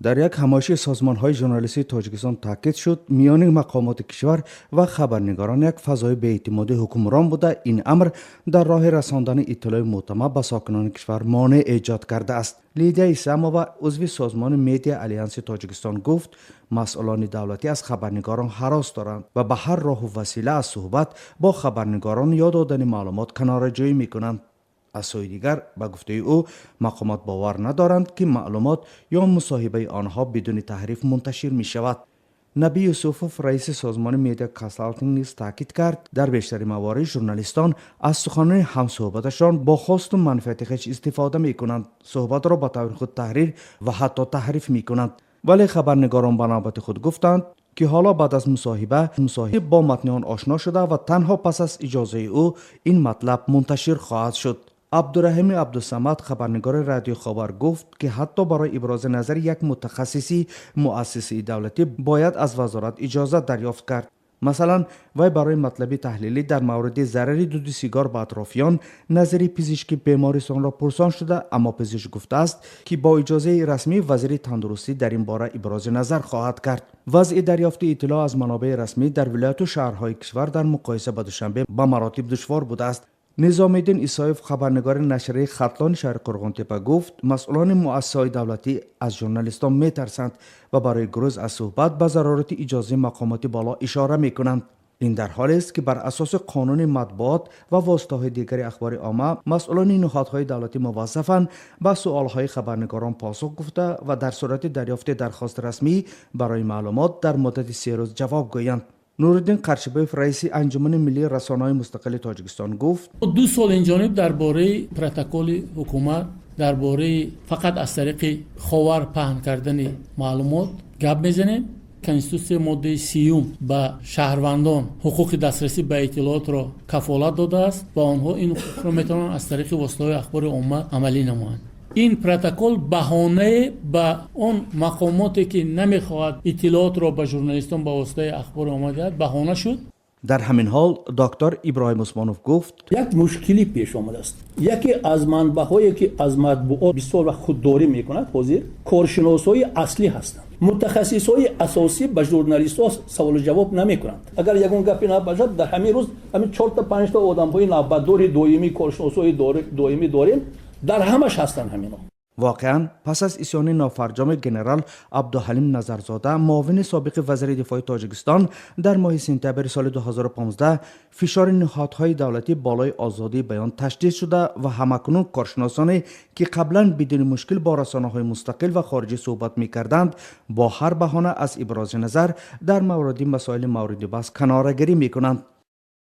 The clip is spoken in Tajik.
Дар як ҳамоиши созмонҳои журналистии Тоҷикистон таъкид шуд, миёни мақомоти кишвар ва хабарнигорон як фазои беэътимодӣ ҳукмрон буда, ин амр дар роҳи расондани иттилои мӯътамад ба сокинони кишвар монеъ эҷод кардааст. Лидия Исамова, узви созмони Медиа Алянси Тоҷикистон, гуфт, масъулони давлатӣ аз хабарнигорон ҳарос доранд ва ба ҳар роҳу васила аз суҳбат бо хабарнигорон ё додани маълумот канораҷӯӣ мекунанд. Аз сӯи дигар, ба гуфтаи ӯ, мақомот бовар надоранд, ки маълумот ё мусоҳибаи онҳо бидуни таҳриф мунташир мешавад. Наби Юсуфов, раиси созмони Медиа Консалтинг, низ таъкид кард, дар бештари маворид журналистон аз суханони ҳамсӯҳбаташон бо хосту манфиати хеш истифода мекунанд, суҳбатро ба таври худ таҳрир ва ҳатто таҳриф мекунанд. Вале хабарнигорон ба навбати худ гуфтанд, ки ҳоло баъд аз мусоҳиба мусоҳиб бо матни он ошно шуда ва танҳо пас аз иҷозаи ӯ ин матлаб мунташир хоҳад шуд. Абдураҳими Абдусамад, хабарнигори Радиои Ховар, гуфт, ки ҳатто барои ибрози назари як мутахассиси муассисаи давлатӣ бояд аз вазорат иҷозат дарёфт кард. Масалан, вай барои матлаби таҳлилӣ дар мавриди зарари дуди сигор ба атрофиён назари пизишки бемористонро пурсон шуда, аммо пизишк гуфтааст, ки бо иҷозаи расмии вазири тандурустӣ дар ин бора ибрози назар хоҳад кард. Вазъи дарёфти иттилоъ аз манобеи расмӣ дар вилояту шаҳрҳои кишвар дар муқоиса ба Душанбе ба маротиб душвор будааст. Низомиддин Исоев, хабарнигори нашрияи Хатлони шаҳри Қурғонтепа, гуфт, масъулони муассисаҳои давлатӣ аз журналистон метарсанд ва барои гурез аз суҳбат ба зарурати иҷозаи мақомоти боло ишора мекунанд. Ин дар ҳолест, ки бар асоси қонуни матбуот ва воситаҳои дигари ахбори омма масъулони ниҳодҳои давлатӣ муваззафанд ба суолҳои хабарнигорон посух гуфта ва дар сурати дарёфти дархости расмӣ барои маълумот дар муддати 3 рӯз ҷавоб гӯянд. Нуриддин Қаршибоев, раиси Анҷумани миллии расонаҳои мустақили Тоҷикистон, гуфт: 2 сол инҷониб дар бораи протоколи ҳукумат, дар бораи фақат аз тариқи Ховар паҳн кардани маълумот гап мезанем. Конститутсия моддаи 30-ум ба шаҳрвандон ҳуқуқи дастрасӣ ба иттилоотро кафолат додааст ва онҳо ин ҳуқуқро метавонанд аз тариқи воситаҳои ахбори омма амалӣ намоянд. Ин протокол баҳонае ба он мақомоте, ки намехоҳад иттилоотро ба журналистон ба воситаи ахбори омма диҳад, баҳона шуд. Дар ҳамин ҳол доктор Иброҳим Усмонов гуфт: Як мушкилӣ пеш омадааст. Яке аз манбаъҳое, ки аз матбуот бисёр вақт худдорӣ мекунад, ҳозир коршиносҳои аслӣ ҳастанд. Мутахассисҳои асосӣ ба журналистҳо саволу ҷавоб намекунанд. Агар ягон гапе набошад, дар ҳамин рӯз ҳамин чорта, панҷта одамҳои навбатдори доимӣ, коршиносҳои доимӣ дорем, дар ҳамаш ҳастанд ҳамино. Воқеан, пас аз исёни нофарҷоми генерал Абдуҳалим Назарзода, муовини собиқи вазири дифои Тоҷикистон, дар моҳи сентябри соли 2015 фишори ниҳодҳои давлатӣ болои озодии баён ташдид шуда ва ҳамакнун коршиносоне, ки қаблан бидуни мушкил бо расонаҳои мустақил ва хориҷӣ суҳбат мекарданд, бо ҳар баҳона аз ибрози назар дар мавриди масоили мавриди баҳс канорагирӣ мекунанд.